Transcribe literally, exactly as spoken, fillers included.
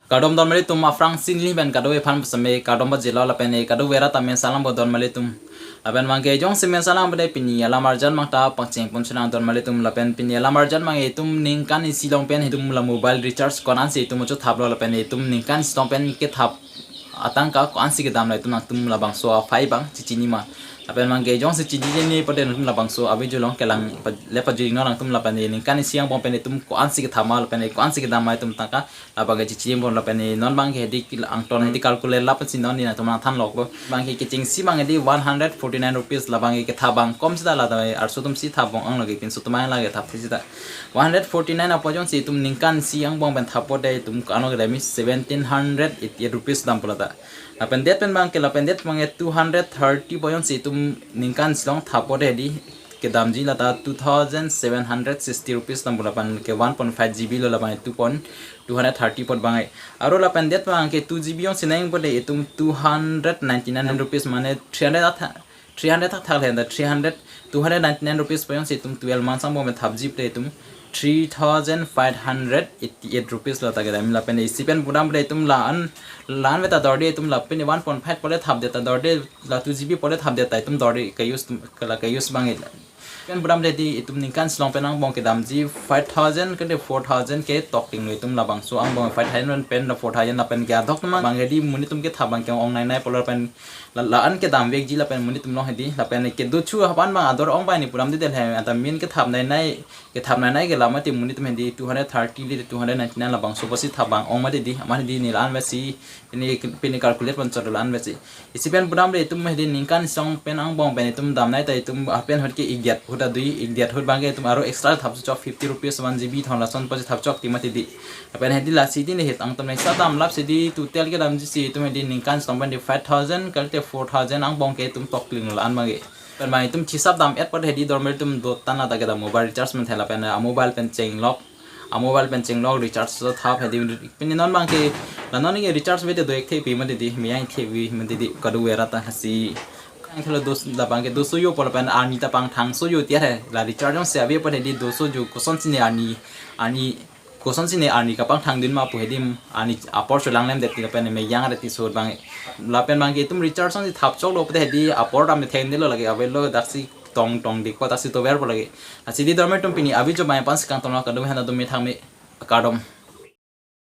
Kardom donmali atum, aphrangsi neli pen kadokave aphan pusitame kardom pajirlo lapen e kadokave rat ta mesen lang bo donmali atum. Lapen abangke jongsi mesen lang bo de pini alam arjan abang ta pangcheng pon chenang donmali atum, lapen pini alam arjan abang itum ningkan isi along pen itum la mobile recharge ko-ansi itum muchot thaplo lapen itum ningkan isi along pen kethap atangka ko-ansi kedam la itum nangtum labangso aphai abang chechini ma. Lapen abangke jongsi chechini pute nangtum labangso a-video along kelang pa-, le pajirlo nangtum lapen e ningkan isi angbong pen itum ko-ansi kethap ma lapen e ko-ansi kedam ma itum tangka labangke chechini pon lapen e non abangke hedi kil-, angton hedi calculate lapen si non neli nangtum nangthan lokpo. Abangke kechengsi abang hedi one hundred forty-nine rupees, labangke kethap abang kom seta la ta arso atum si thap bom ang lagi, pinso atum ang lagi thap thi seta. One hundred forty-nine apot jongsi itum ningkan isi angbong pen thap pute itum ko-an lo kedam, seventeen hundred eighty-eight rupees dampo la ta. Lapen det pen abangke, lapen det abangke two hundred thirty apot jongsi itum ningkan isi along thap pute hedi kedamji la ta two thousand seven hundred sixty rupees dampo, lapen ke one point five G B lo, lapen two point two hundred thirty apot abang. Aro lapen det abangke two G B jongsi nang pute itum two hundred ninety-nine rupees, mane three hundred atha, three hundred thakthak le, three hundred, two hundred ninety-nine rupees apot jongsi itum twelve months angbong pen thapji pute itum three thousand five hundred eighty-eight rupees lo ta kedam. Lapen isi pen pudam pute itum la-an, la-an ave ta dorde itum lapen one point five apot le thapdet ta dorde, la two G B apot le thapdet ta itum dorde ke-use, ke la ke-use abang. Pen pudam pute hedi itum ningkan isi along pen angbong kedamji five thousand ke de four thousand ke tokling lo itum labangso angbong five thousand pen la four thousand lapen ke adok atum abang hedi monit atum kethap abang ke-ong nainai pulo lapen la, la-an kedam vekji lapen monit atum along hedi lapen kedo chu hapan abang ador ong abang neli pudam dede he, anta min kethap nainai, kethap nainai ke la mati monit atum hedi two hundred thirty le two hundred ninety-nine labangso pusi thap abang ong mati hedi, mane hedi neli la-an avesi, pini, pini calculate pon chot la-an avesi. Isi pen pudam le itum hedi ningkan isi along pen angbong pen itum damnai ta itum apen ahut ke igdiat ahut adui, igdiat ahut abangke itum aro extra thap chok fifty rupees one G B thon lason pusi thap chok ti mati hedi. Lapen hedi lasi hedi neli hit angtum nangsa damlap si hedi total kedamji si itum hedi ningkan isi along pen hedi five thousand kalite four thousand angbong ke itum tokling lo la-an abangke. Pen abang itum chisap dam-et pute hedi donmali atum do tan la ta kedam mobile recharge manthe lapen a-mobile pen chenglok, a-mobile pen chenglok recharge so thap hedi. Pini non abangke la non ke recharge ave te do-ik thepi mati hedi, meyang thepi mati hedi kadokave rat ta lasi. Ang thelo dos labangke doso jo pulo lapen arni ta pangthangso jo tiar he, la recharge jongsi ave pute hedi doso jo kosonsi ne arni, arni kosonsi ne arni kapangthang dun ma pu hedi, arni apor cholang lemdet ti lapen meyang ret ti so abang. Lapen abangke itum recharge jongsi thap choklo pute hedi apor dam thengdetlo lake, avelo daksi tong tong dik pa daksi tover po lake. Lasi hedi donmali atum pini a-video abang aphan si kangtonlo, kadokave aphan ta dome thangme, kardom.